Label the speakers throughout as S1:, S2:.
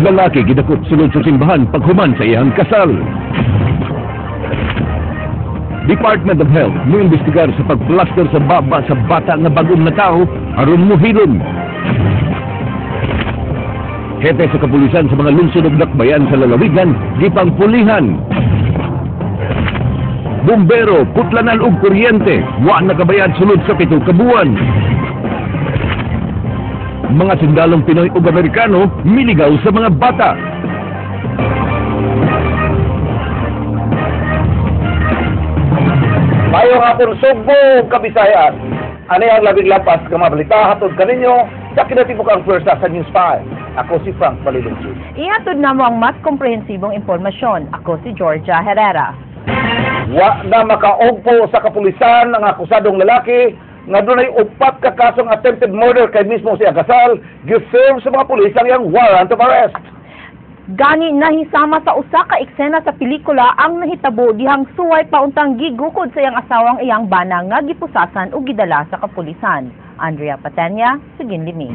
S1: Lalaki gidakop sulod sa simbahan paghuman sa iyang kasal. Department of Health moimbestigar sa pagplaster sa baba sa bata nga bagong natawo aron mohilom. Hepe sa kapulisan sa mga lungsod ug dakbayan sa lalawigan gipangpulihan. Bumbero putlanan og kuryente, wa nakabayad sulod sa 7 ka buwan. Mga sundalong Pinoy ug Amerikano miligaw sa mga bata.
S2: Maayong hapon, Sugbo ug Kabisayaan. Ani ang labing lampas nga mga balita hatod kaninyo sa kinatibuk-ang pwersa sa News 5. Ako si Frank Palilungsi.
S3: Ihatod namo ang mas komprehensibong impormasyon. Ako si Georgia Herrera.
S2: Wa na makaugpo sa kapulisan ang akusadong lalaki nga dunay upat ka kasong attempted murder kay mismo siya kasal, giserve sa mga pulis ang iyang warrant of arrest.
S3: Gani nahisama sa usa ka eksena sa pelikula ang nahitabo dihang suway pauntang gigukod sa iyang asawang iyang bana nga gipusasan ug gidala sa kapulisan. Andrea Patenya, Sugin Limi.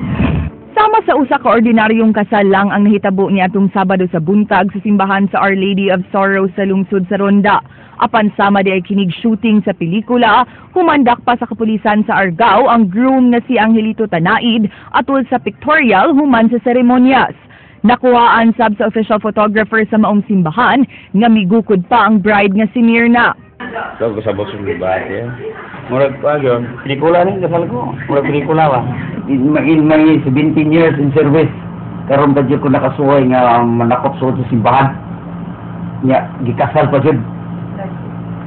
S4: Sama sa usa ka ordinaryong kasal lang ang nahitabo niadtong Sabado sa buntag sa simbahan sa Our Lady of Sorrows sa lungsod sa Ronda. Apan sama diay kinig shooting sa pelikula, humandak pa sa kapulisan sa Argao ang groom nga si Angelito Tanaid atol sa pictorial human sa seremonyas. Nakuhaan sab sa official photographer sa maong simbahan nga migukod pa ang bride nga si Mirna.
S5: So, ko sa box ng debate. Murag pa yun. Pelikula ni kasal ko. Murag pelikula ba?
S6: In my 17 years in service, karon pa jud ko nakasuway nga manakop sa simbahan. Nya gikasal pa jud.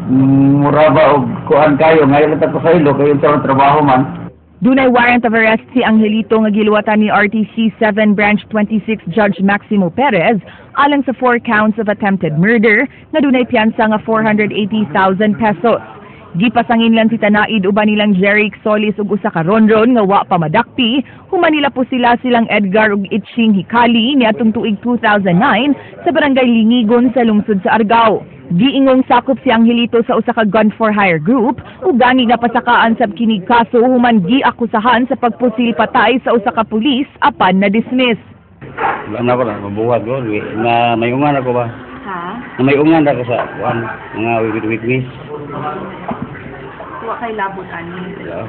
S6: Mura ba og kuan kayo ngayon lang ko sa ilo kayo sa trabaho man.
S4: Dunay warrant of arrest si Angelito nga giluwatan ni RTC 7 Branch 26 Judge Maximo Perez alang sa 4 counts of attempted murder nga dunay piyansa nga 480,000 pesos. Gipasanginlan si Tanaid uban nilang Jeric Solis ug usa ka ronron nga wa pa madakpi human nila po sila silang Edgar ug Itching Hikali niadtong tuig 2009 sa barangay Lingigon sa lungsod sa Argao. Giingong sakop si Angelito sa usa ka gun for hire group ug gani napasakaan sab kinig kaso human giakusahan sa pagpusil patay sa usa ka pulis apan na dismiss.
S5: Wala na ko na, mabuhat ko. Na may ungan ako ba?
S7: Ha?
S5: Na may ungan ako sa kuan, mga witness.
S7: Wa kay labot ani.
S5: Yeah.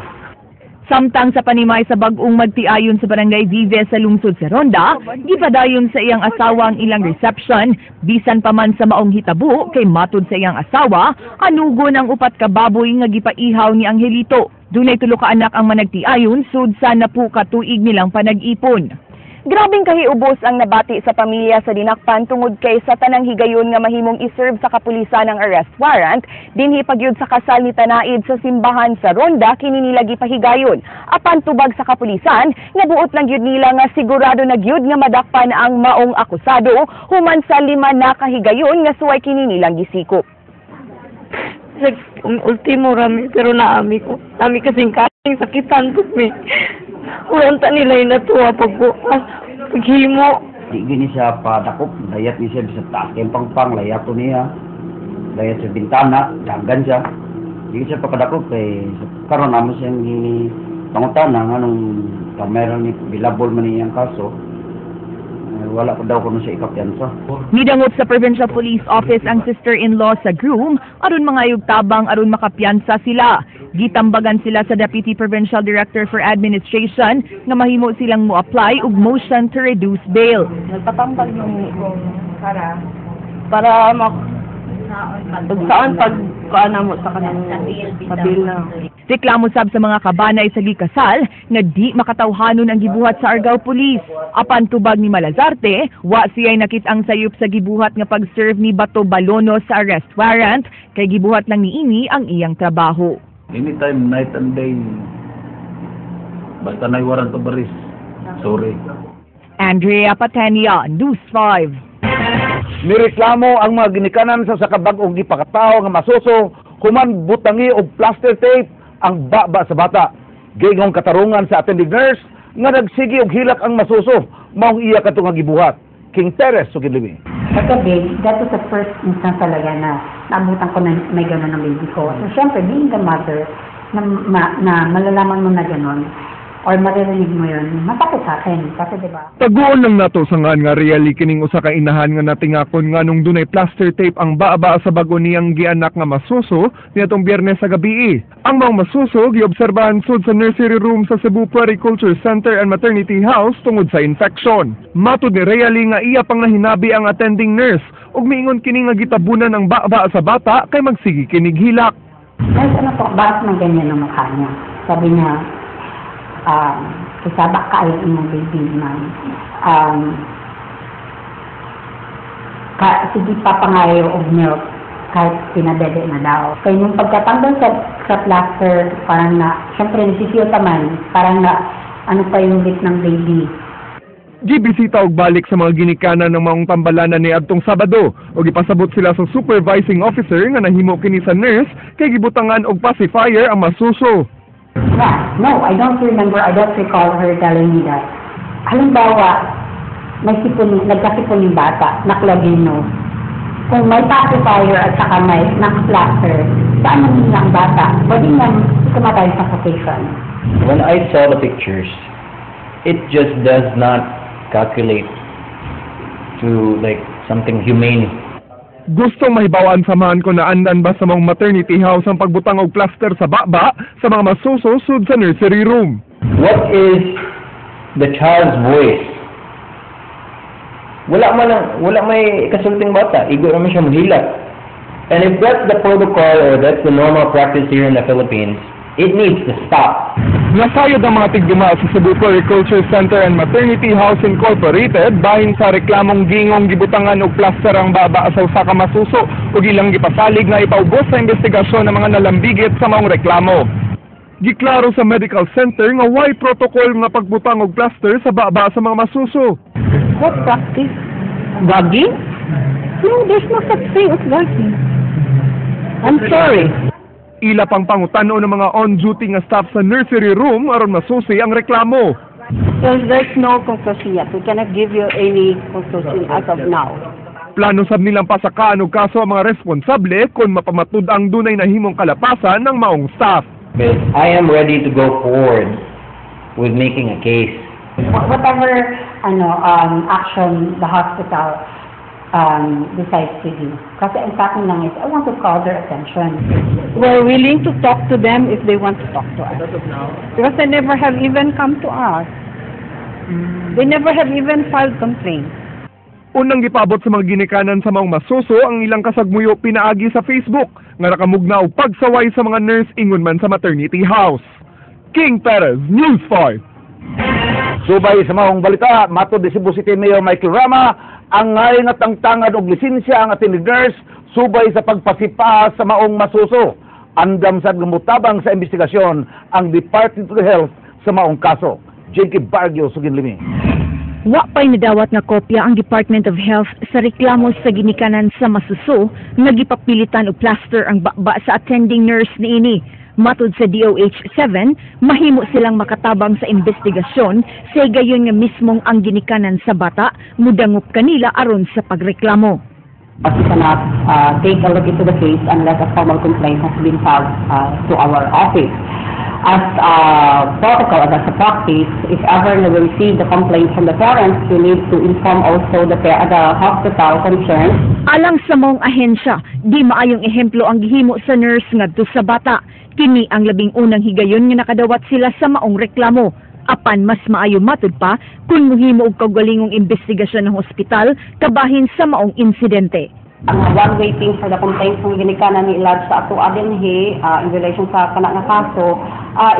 S4: Samtang sa panimay sa bag-ong magtiayon sa barangay Vive sa lungsod sa Ronda, gipadayon sa iyang asawa ang ilang reception, bisan pa man sa maong hitabo kay matud sa iyang asawa, anugon ang upat ka baboy nga gipaihaw ni Angelito. Dunay tulo ka anak ang managtiayon sud sa napu ka tuig nilang panag-ipon.
S8: Grabing kahiubos ang nabati sa pamilya sa dinakpan tungod kay sa tanang higayon nga mahimong iserve sa kapulisan ang arrest warrant, dinhi pagyud sa kasal ni Tanaid sa simbahan sa Ronda kini nila gipahigayon. Apan tubag sa kapulisan, nga buot lang gyud nila nga sigurado na gyud nga madakpan ang maong akusado human sa 5 na kahigayon nga suway kini nilang gisikop.
S9: Ultimo rami pero naami ko. Nami kasing kasing sakitan ko mi. Walang ta nila inatuwa pagbukas, paghimo.
S6: Di gini siya padakop, layat ni siya sa taas kay pangpang, layat to niya. Layat sa bintana, dagan siya. Di siya pakadakop kay karon amo siyang gi pangutana nganong kamera ni bilabol man niyang kaso. Wala pa daw kuno siya ikapiyansa.
S4: Nidangot sa Provincial Police Office ang sister-in-law sa groom aron mangayog tabang aron makapiyansa sila. Gitambagan sila sa Deputy Provincial Director for Administration nga mahimo silang mo-apply og motion to reduce bail.
S9: Nagpatambal yung para para mak saan pag kuan mo sa kanang sa bill na.
S4: Reklamo sab sa mga kabanay sa gikasal nga di makatawhanon ang gibuhat sa Argao Police. Apan tubag ni Malazarte, wa siya'y nakit-ang sayop sa gibuhat nga pag-serve ni Bato Balono sa arrest warrant kay gibuhat lang niini ang iyang trabaho.
S10: Anytime, night and day, basta na warrant of arrest. Sorry.
S4: Andrea Patenia, News 5.
S2: Nireklamo ang mga ginikanan sa sakabag-ong gipakatawo nga masuso human butangi og plaster tape ang baba sa bata. Giingong katarungan sa attending nurse nga nagsigi og hilak ang masuso maong iya kadto nga gibuhat. King Perez, Sugid Limi.
S11: Kagabi, that was the first instance talaga na naabutan ko na may gano'n ng baby ko. So, syempre, being the mother, na malalaman mo na gano'n, Or maririnig mo yun, masakit sa akin. Kasi, di ba?
S7: Taguon lang nato sa ngan nga really kining usa ka inahan nga natingakon nganong dunay plaster tape ang baba sa bago niyang gianak nga masuso niadtong Biyernes sa gabi. Ang mga masuso giobserbahan sud sa nursery room sa Cebu Puericulture Center and Maternity House tungod sa infection. Matud ni Realy nga iya pang nahinabi ang attending nurse ug miingon kini nga gitabunan ang baba sa bata kay magsige kinig hilak.
S11: "Nurse, ano po, bakit may ganyan ang mukha niya?" Sabi niya, "Kisaba kaayo imong baby, ma'am. Sige pa pangayo og milk kahit pinadede na daw." Kaya nung pagkatanggal sa plaster, parang na, syempre nasi-feel man, parang na, ano pa yung lip ng baby.
S7: Gibisita og balik sa mga ginikanan ng maong tambalanan ni adtong Sabado ug ipasabot sila sa supervising officer nga nahimo kini sa nurse kay gibutangan og pacifier ang masuso.
S11: Yeah, no, I don't remember, I don't recall her telling me that. Halimbawa, may sipon, nagkasipon yung bata, naklagino. Kung may pacifier at saka may naka-plaster, saan mo ang bata? Pwede nga kumatay sa suffocation.
S12: When I saw the pictures, it just does not calculate to like something humane.
S7: Gustong mahibaw-an samahan kung naandan ba sa maong maternity house ang pagbutang og plaster sa baba sa mga masuso sud sa nursery room.
S12: What is the child's voice? Wala man ang, wala may kasulting bata. Igo naman siya muhilak. And if that's the protocol or that's the normal practice here in the Philippines, it needs to stop.
S7: Nasayod ang mga tigduma sa Cebu Puericulture Center and Maternity House Incorporated bahin sa reklamong gingong gibutangan og plaster ang baba sa usa ka masuso ug ilang gipasalig nga ipaubos sa investigasyon ng mga nalambigit sa maong reklamo. Giklaro sa medical center nga way protocol nga pagbutang og plaster sa baba sa mga masuso.
S9: What practice? Gagging? No, there's no such thing as gagging. I'm sorry.
S7: Ila pang pangutano ng mga on-duty nga staff sa nursery room aron masusi ang reklamo.
S9: Well, there's no conclusion yet. We cannot give you any conclusion as of now.
S7: Plano sab nilang pasakaan og kaso ang mga responsable kung mapamatud-ang dunay nahimong kalapasan ng maong staff.
S12: Because I am ready to go forward with making a case.
S11: Whatever ano action the hospital decides to do. Kasi ang sa akin lang is, I want to call their attention.
S9: We're willing to talk to them if they want to talk to us. Because they never have even come to us. They never have even filed complaints.
S7: Unang gipabot sa mga ginikanan sa maong masuso ang ilang kasagmuyo pinaagi sa Facebook nga nakamugna og pagsaway sa mga nurse ingon man sa maternity house. King Perez, News 5.
S2: Subay sa maong balita, matod ni Cebu City Mayor Michael Rama, angay nga tangtangan og lisensya ang attending nurse subay sa pagpasipa sa maong masuso. Andam sad nga motabang sa investigasyon ang Department of Health sa maong kaso. Jinky Barrio, Sugin Limi.
S4: Wa pa'y nadawat nga kopya ang Department of Health sa reklamo sa ginikanan sa masuso nga gipapilitan og plaster ang baba sa attending nurse niini. Matud sa DOH 7, mahimo silang makatabang sa investigasyon sa gayon nga mismong ang ginikanan sa bata mudangop kanila aron sa pagreklamo.
S11: As we cannot take a look into the case unless a formal complaint has been filed to our office. As a protocol and as a practice, if ever we receive the complaint from the parents, we need to inform also the hospital concerned.
S4: Alang sa maong ahensya, di maayong ehemplo ang gihimo sa nurse ngadto sa bata. Kini ang 11 higayon nga nakadawat sila sa maong reklamo. Apan mas maayo, matud pa, kung muhimo og kaugalingong investigasyon ng hospital kabahin sa maong insidente.
S11: Ang one waiting for the complaint from ginikanan ni i-lodge sa ato dinhi in relation sa kana nga kaso,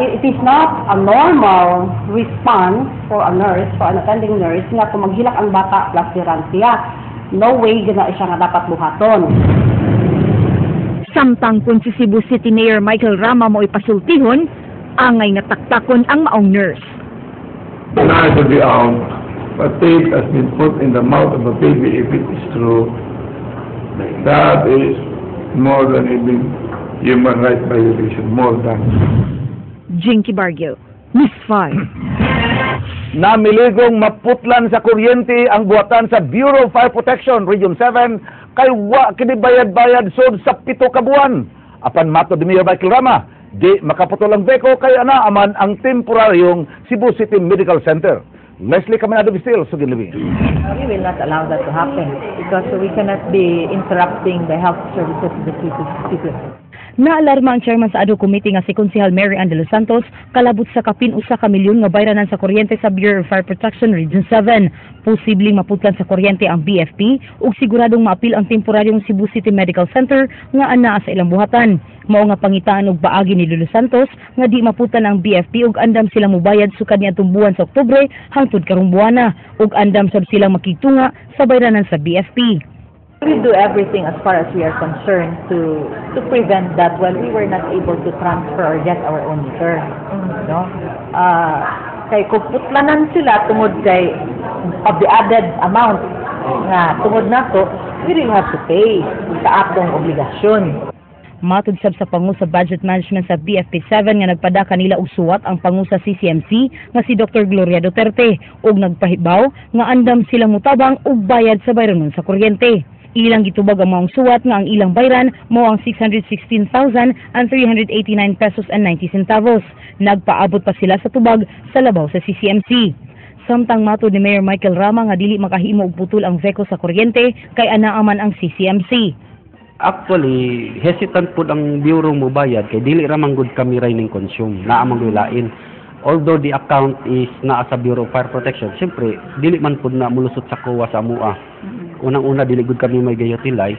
S11: it is not a normal response for a nurse, for an attending nurse, nga kung maghilak ang bata, plasteran siya. No way gina siya nga dapat buhaton.
S4: Samtang kung si Cebu City Mayor Michael Rama mo ipasultihon, angay nataktakon ang maong nurse.
S13: Deny to be out, but tape has been put in the mouth of a baby if it is true. That is more than even human rights violation, more than.
S4: Jinky Barrio, News 5.
S2: Namiligong maputlan sa kuryente ang buhatan sa Bureau of Fire Protection Region 7 kay wa kini bayad-bayad sud sa 7 ka buwan. Apan matod ni Mayor Michael Rama, Di makaputol ang VECO kay anaa man ang temporaryong Cebu City Medical Center. Leslie Caminada Vistil, Sugin Libin.
S14: We will not allow that to happen because we cannot be interrupting the health services of the citizens.
S15: Naalarma ang chairman sa ad hoc committee nga si Konsehal Mary Ann de los Santos kalabot sa kapin 1 ka milyon nga bayranan sa kuryente sa Bureau of Fire Protection Region 7. Posibleng maputlan sa kuryente ang BFP ug siguradong maapil ang temporaryong Cebu City Medical Center nga anaa sa ilang buhatan. Mao nga pangitaan og paagi ni de los Santos nga di maputlan ang BFP ug andam silang mubayad sukad niadtong buwan sa Oktubre hangtod karong buwana ug andam sab silang makigtunga sa bayranan sa BFP.
S14: We do everything as far as we are concerned to prevent that. Well, we were not able to transfer or get our own meter. No? Kay kung putlanan sila tungod kay of the added amount nga tungod nato, we really have to pay sa atong obligasyon.
S15: Matud sab sa pangu sa budget management sa BFP 7 nga nagpada kanila og suwat ang pangu sa CCMC nga si Dr. Gloria Duterte ug nagpahibaw nga andam silang mutabang og bayad sa bayranon sa kuryente. Ilang gitubag ang maong suwat nga ang ilang bayran mao ang 616,389 pesos and 90 centavos. Nagpaabot pa sila sa tubag sa labaw sa CCMC. Samtang matod ni Mayor Michael Rama nga dili makahimo og putol ang VECO sa kuryente kay anaa man ang CCMC.
S16: Actually, hesitant pud ang bureau mo bayad kay dili ra man gud kami ray ning consume. Naa man gud lain. Although the account is naa sa Bureau of Fire Protection, siyempre dili man pud na mulusot sa COA sa amua. Unang-una, dili gud kami may utilize.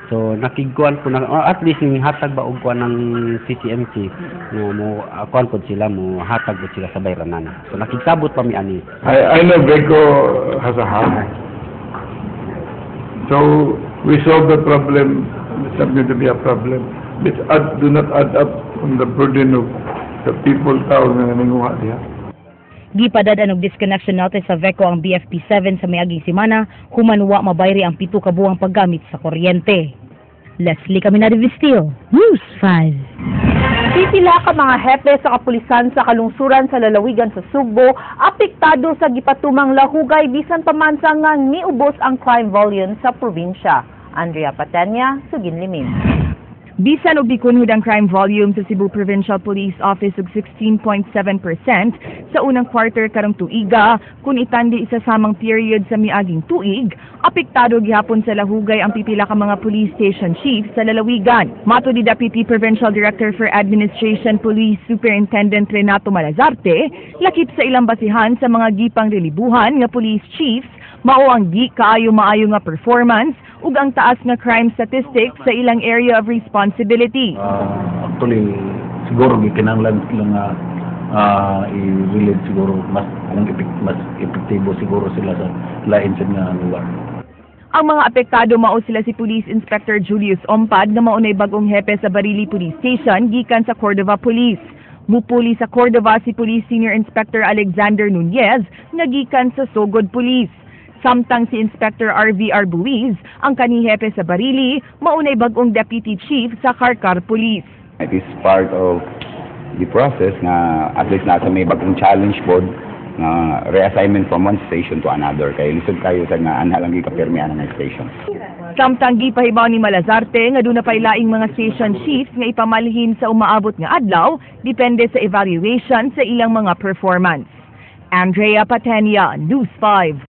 S16: So nakigkuan po na or at least ning hatag ba og kuan ng CCMC nga mo kuan pud sila, mo hatag pud sila sa bayranan. So nakigsabot pa mi ani.
S13: I know VECO has a heart. So we solve the problem. It's not going to be a problem. Let's add, do not add up on the burden of the people tao nga nanguha diha.
S15: Gipadad-an og disconnection notice sa VECO ang BFP 7 sa miaging semana human wa mabayri ang 7 ka buwang paggamit sa kuryente. Leslie Caminada Vistil, News 5.
S3: Pipila ka mga hepe sa kapulisan sa kalungsuran sa lalawigan sa Sugbo apektado sa gipatumang lahugay bisan pa man sa nga niubos ang crime volume sa probinsya. Andrea Patenya, Sugin Limin.
S4: Bisan og gikunhod ang crime volume sa Cebu Provincial Police Office og 16.7% sa unang quarter karong tuiga, kung itandi sa samang period sa miaging tuig, apektado gihapon sa lahugay ang pipila ka mga police station chiefs sa lalawigan. Matod ni Deputy Provincial Director for Administration, Police Superintendent Renato Malazarte, lakip sa ilang basihan sa mga gipang relibuhan nga police chiefs mao ang di kaayo maayo nga performance ug ang taas nga crime statistics sa ilang area of responsibility.
S10: Actually, siguro gikinahanglan sila nga i-relate siguro mas kung mas epektibo siguro sila sa lain sad nga lugar.
S4: Ang mga apektado mao sila si Police Inspector Julius Ompad nga maunay bagong hepe sa Barili Police Station gikan sa Cordova Police. Mupuli sa Cordova si Police Senior Inspector Alexander Nunez nga gikan sa Sogod Police. Samtang si Inspector RV Arbuiz ang kanihepe sa Barili, maunay bagong Deputy Chief sa Carcar Police.
S17: It is part of the process nga at least nasa may bagong challenge board nga reassignment from one station to another kay lisod kayo sa nga anha lang gikapirmi ana nga station.
S4: Samtang gipahibaw ni Malazarte nga duna pay laing mga station chiefs nga ipamalhin sa umaabot nga adlaw depende sa evaluation sa ilang mga performance. Andrea Patenia, News 5.